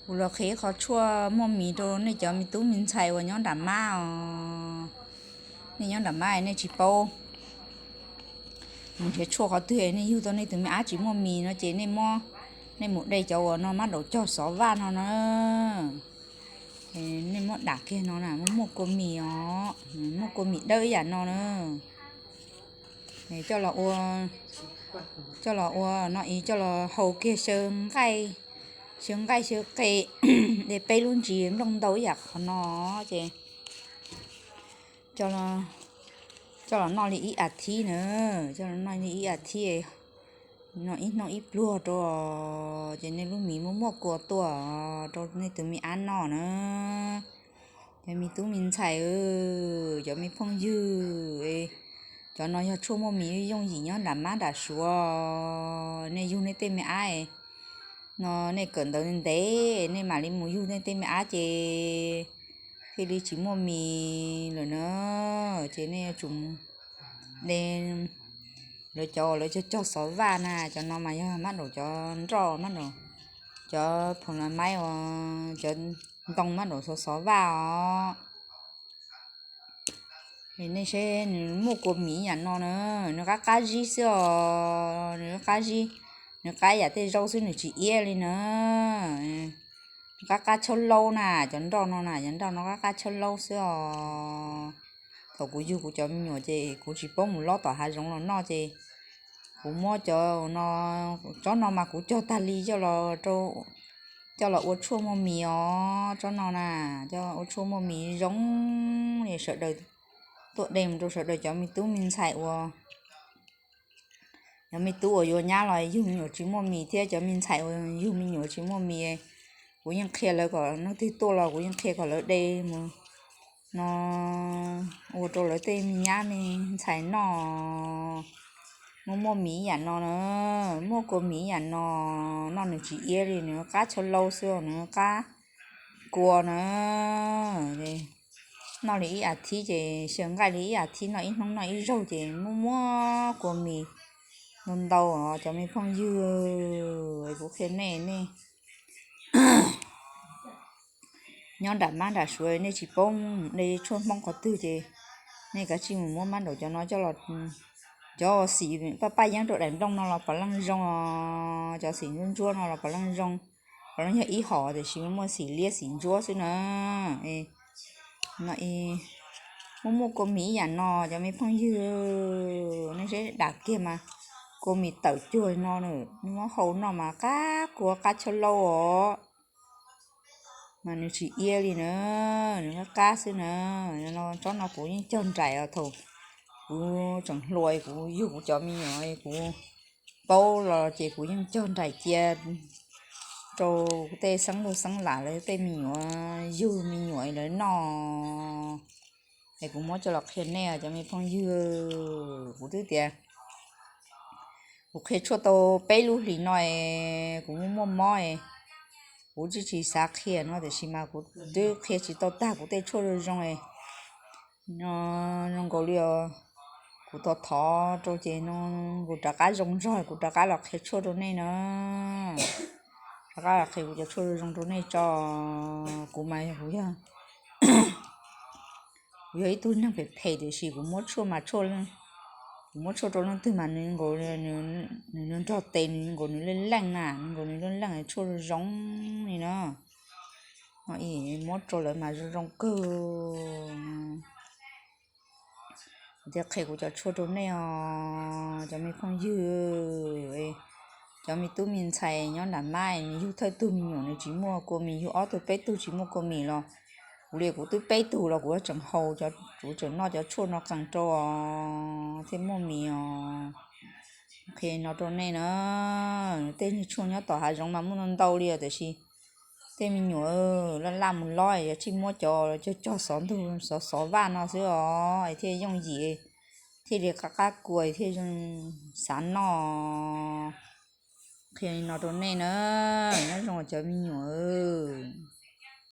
Kuv los qhia qhov tshuaj muaj mis rau nej cov me tub me ntxhais uas nyob nram mab os. Nej nyob nram mab nej tsis paub mus nrhiav tshuaj qhov twg, nej yug tau nej tus me ab tsis muaj mis no ces nej muab, nej mus de cov uas no mab daum cog xov vaj no na. Nej muab dam kiag no na, muaj muaj kua mis os, muaj kua mis dawb ib yam no na. Coj los ua, coj los ua no es coj los hau kiag xyaw nqaij, xyaw nqaij xyaw qe, de peb lub ntsis nplooj ntau ib yam qhov no ces coj los noj li ib as thiv na, coj los noj li ib as thiv, noj ib hnub ib pluag rau ces nej lub mis muaj muaj kua tuaj rau nej tus me ab noj na. Cov me tub me ntxhais, cov me phooj ywg, cov no yog tshuaj muaj mis yooj yim nyob nram mab nram suav. Nej yug nej tej me ab no, nej kawm ntawv ntev, nej mam li mus yug nej tej me ab ces thiaj li tsis muaj mis lawm na. Ces nej yuav tsum de lawv cov uas lawv cog cog xov vaj na, cov no mas yog mab daum cov nroj, mab daum cov phoom las maib uas cov ntoo mab daum xov xov vaj os. Nej saib nws muaj kua mis yam no na, nws qab qab zib xwb os, nws qab zib, nws qab yam tej zaub xwb, nws tsis iab li na. Nws qab qab tshab laub na, cov nroj no na, cov nroj no qab qab tshab laub xwb os. Thaum kuv yug kuv cov me nyuam ces kuv tsis paub mus lob tom hav zoov los noj ces kuv muab cov no, tsob no mas kuv cog tag li coj los ua tshuaj muaj mis os, tsob no na, coj ua tshuaj muaj mis zoo li sawv daws tuaj de mus rau sawv daws cov me tub me ntxhais uas, cov me tub uas yuav nyab los yug me nyuam tsis muaj mis thiab cov me ntxhais uas yug me nyuam tsis muaj mis, kuv yeej qhia lawv kom leej twg tuaj los kuv yeej qhia kom lawv de mus no ua rau lawv tej me nyab me ntxhais noj. Muaj muaj mis ib yam no na, muaj kua mis ib yam no, noj nws tsis iab li, nws qab tshab laub xwb, nws qab kua na. Noj li ib as thiv ces xyaw nqaij li ib as thiv, noj ib hnub noj ib zaug ces muaj muaj kua mis ntau ntau os cov me phooj ywg. Kuv qhia nej, nej nyob nram mab nram suav nej tsis paub mus de tshuaj Hmoob qhov twg ces nej kav tsij mus muab mab daum cov no coj los, cov xim paj paj yeeb rau daim nplooj no los puav leej zoo os, cov xim ntsuab ntsuab no los puav leej zoo, puav leej yog ib hom tiam sis muaj xim liab xim ntsuab xwb na. No muaj muaj kua mis ib yam no cov me phooj ywg, nej saib dam kiag mas kua mis tawm cuag no, muab hau noj mas qab kua qab tshab laub os. Mas nws tsis iab li na, nws qab qab xwb na. Tsob no kuv yeej cog nraim os, thaum kuv tseem hluas kuv yug kuv cov me nyuam kuv paub los ces kuv yeej cog nraim cia rau kuv tej xeeb lag xeeb lam lawv tej me nyuam yug me nyuam lawv noj. Es kuv muab coj los qhia nej cov me phooj ywg, kuv twb tias kuv qhia tshuaj tau peb lub hlis no es kuv muaj muaj mob es kuv twb tsis xav qhia no tiam sis mas kuv twb qhia tsis tau tag kuv tej tshuaj zoo zoo es no zoo nkaus li kuv thov thov rau ces no kuv rov qab zoo zog kuv rov qab los qhia tshuaj rau nej na. Rov qab los qhia kuv cov tshuaj zoo zoo rau nej tso. Kuv mas kuv yog, kuv yog ib tug neeg phem phem tiam sis kuv muab tshuaj mas tshuaj, kuv muab tshuaj rau leej twg mas nws nkaus nws nrog tes nws nkaus nws leej leej na, nws nkaus nws leej leej tshuaj zoo li na. Muab rau lawv mas zoo zoo kawg. Kuv thiaj qhia kuv cov tshuaj rau nej os cov me phooj ywg. Cov me tub me ntxhais nyob nram mab nws yug thawj tug me nyuam nws tsis muaj kua mis, yug ob tug peb tug tsis muaj kua mis los kuv li kuv twb peb tug los kuv tseem haus, kuv tseem noj cov tshuaj no qees rau os thiaj muaj mis os. Qhia no rau nej na, tej niag tshuaj nyob tom hav zoov mas muaj ntau ntau li os tiam sis tej me nyuam laj laj mus lob yuav tsum muab cov cog cog xov ntug xov xov vaj no xwb os es thiaj yooj yim, thiaj li qab qab kua thiaj xav noj. Qhia li no rau nej na, nyob zoo cov me nyuam.